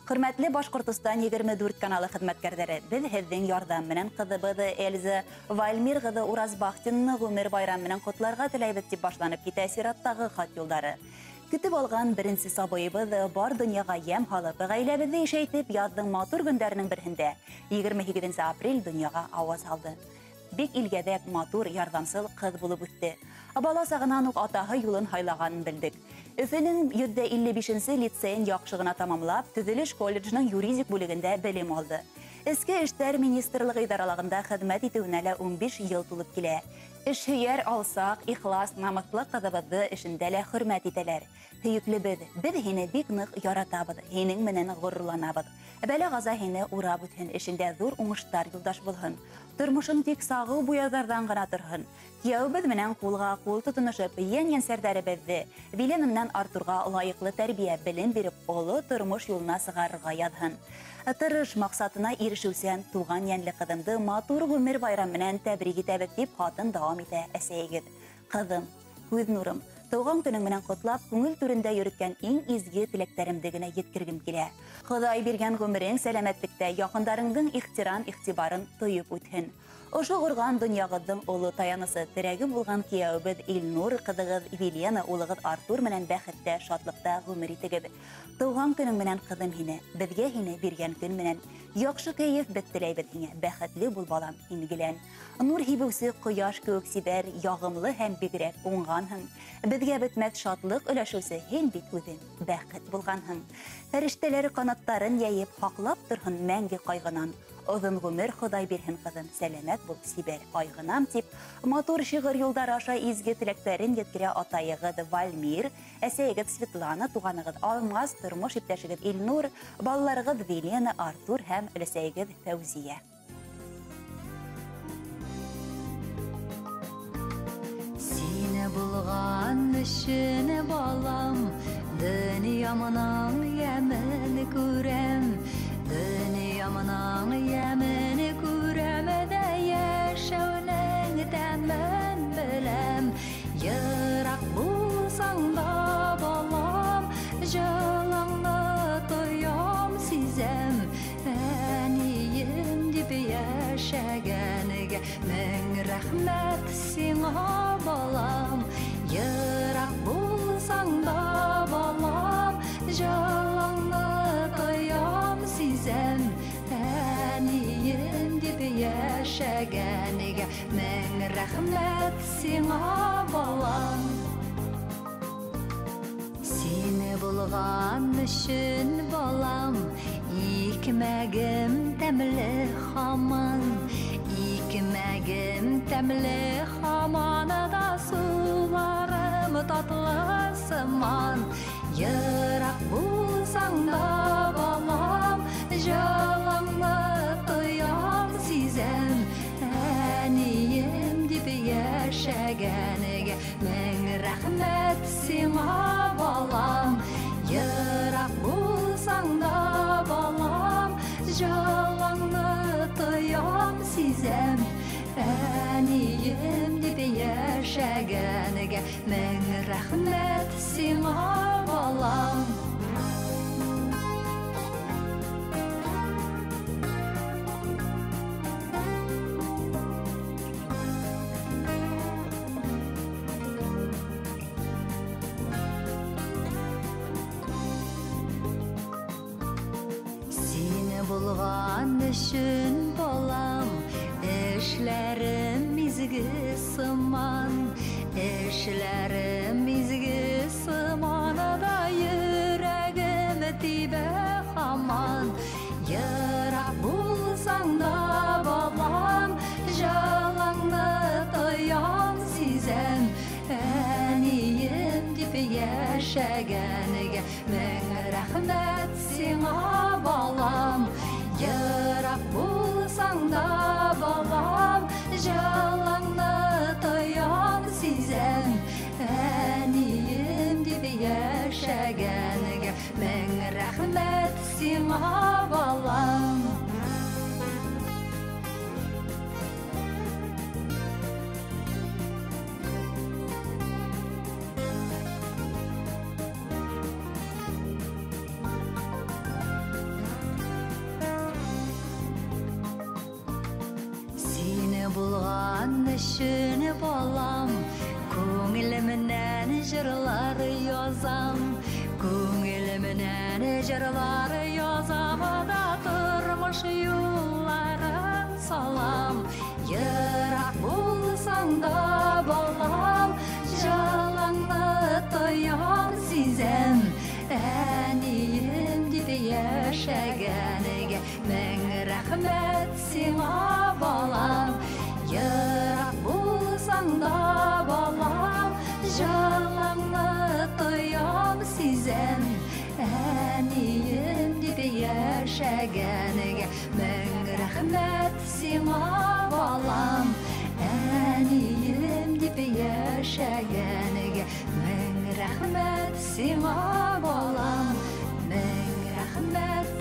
Хөрмәтле Башҡортостан 24 каналы хеҙмәткәрҙәре, беҙ һеҙҙең ярҙам менән ҡыҙыбыҙ Эльза Вальмир ҡыҙы Уразбахтинны ғүмер байрамы менән ҡотларға теләйбеҙ, тип башланып китә сираттағы хат юлдары. Көтөп алған беренсе сабыйыбыҙ бар донъяға йәм һалып, ғаиләбеҙҙе ишәйтеп, яҙҙың матур көндәренең береһендә 28 апрель донъяға ауаз һалды. Бик илгәҙәк, матур, ярҙамсыл ҡыҙ булып үҫте. Бала сағынан уҡ атаһы юлын һайлағанын белдек. Өфөнөң 155-нсе лицейын яҡшы ғына тамамлап, төҙөлөш колледжының юридик бүлегендә белем алды. Эске эштәр министрлығы идаралығында хеҙмәт итеүенә лә 15 йыл тулып килә. Эшһөйәр, алсаҡ, ихлас, намыҫлы ҡыҙыбыҙҙы эшендә лә хөрмәт итәләр. Һөйөклөбөҙ, беҙ һине бик ныҡ яратабыҙ, һинең менән ғорурланабыҙ. Бәлә ғаза һине урап үтһен, эшендә ҙур уңыштар юлдаш булһын. Тормошоң тик сағыу буяуҙарҙан ғына торһон. Кейәүебеҙ менән ҡулға ҡул тотоношоп, йән-йәнсәрҙәребеҙҙе Вилена менән Артурға лайыҡлы тәрбиә, белем биреп, оло тормош юлына сығарырға яҙһын. Тырыш, маҡсатына ирешеүсән туған йәнле ҡыҙымды матур ғүмер байрамы менән тәбрик итәбеҙ, тип хатын дауам итә әсәйегеҙ. Ҡыҙым, күҙ нурым, тыуған көнөң менән ҡотлап, күңел түрендә йөрөткән иң изге теләктәремде генә еткергем килә. Хоҙай биргән ғүмерең сәләмәтлектә, яҡындарыңдың ихтирам-иғтибарын тойоп үтһен. Ошо ҡорған донъяғыҙҙың оло таянысы, терәге булған кейәүебеҙ Илнур, ҡыҙығыҙ Вилена, улығыҙ Артур менән бәхеттә, шатлыҡта ғүмер итегеҙ. Тыуған көнөң менән, ҡыҙым, һине, беҙгә һине биргән көн менән яҡшы кәйеф беҙ теләйбеҙ һиңә. Бәхетле бул, балам, һин гелән. Нур һибеүсе ҡояш кеүек сибәр, яғымлы һәм бигерәк уңғанһың. Беҙгә бөтмәҫ шатлыҡ өләшеүсе һин бит үҙең бәхет булғанһың. Фәрештәләр ҡанаттарын йәйеп, һаҡлап торһон мәңге ҡайғынан. Оҙон ғүмер Хоҙай бирһен, ҡыҙым, сәләмәт бул, сибәр айғынам, тип матур шиғыр юлдары аша изге теләктәрен еткерә атайығыҙ Вальмир, әсәйегеҙ Светлана, туғанығыҙ Алмаз, тормош иптәшегеҙ Илнур, балаларығыҙ Вилена, Артур һәм өләсәйегеҙ Фәүзиә. Сине булған өсөн, балам, донъямның йәмен күрәм. Донъямның йәмен күрәм дә йәшәүнең тәмен беләм. Йыраҡ булсаң да, балам, жылыңны тоям, сизәм. Әнием дип йәшәгәнгә мең рәхмәт сиңа, балам. Йыраҡ булсаң да, балам, жылыңны тоям, сизәм. Әнием дип йәшәгәнгә мең рәхмәт сиңа, балам. Сине булған өсөн, балам, икмәгем тәмле һаман. Икмәгем тәмле һаман да суларым татлы сыман. Йыраҡ булсаң да, балам, жылыңны тоям, сизәм. Әнием дип йәшәгәнгә мең рәхмәт сиңа, балам. Йыраҡ булсаң да, балам, жылыңны тоям, сизәм. Әнием дип йәшәгәнгә мең рәхмәт сиңа, балам. Сине булған өсөн, балам, эшләрем изге сыман. Эшләрем изге сыман да йөрәгем тибә һаман. Йыраҡ булсаң да, балам, жылыңны тоям, сизәм. Әнием дип йәшәгәнгә мең рәхмәт сиңа, балам. Йыраҡ булсаң да, балам, жылыңны тоям, сизәм. Әнием дип йәшәгәнгә мең рәхмәт сиңа, балам. Булған өсөн, балам, күңелемнән җырлар язам. Күңелемнән җырлар язам да тормыш юлларын салам. Ерак булсаң да, балам, җылыңны тоям, сизәм. Әнием дип яшәгәнгә мең рәхмәт сиңа, балам. Ерак булсаң да, балам, җылыңны тоям, сизәм. Әнием дип яшәгәнгә мең рәхмәт сиңа, балам. Әнием дип яшәгәнгә мең рәхмәт сиңа, балам. Мең рәхмәт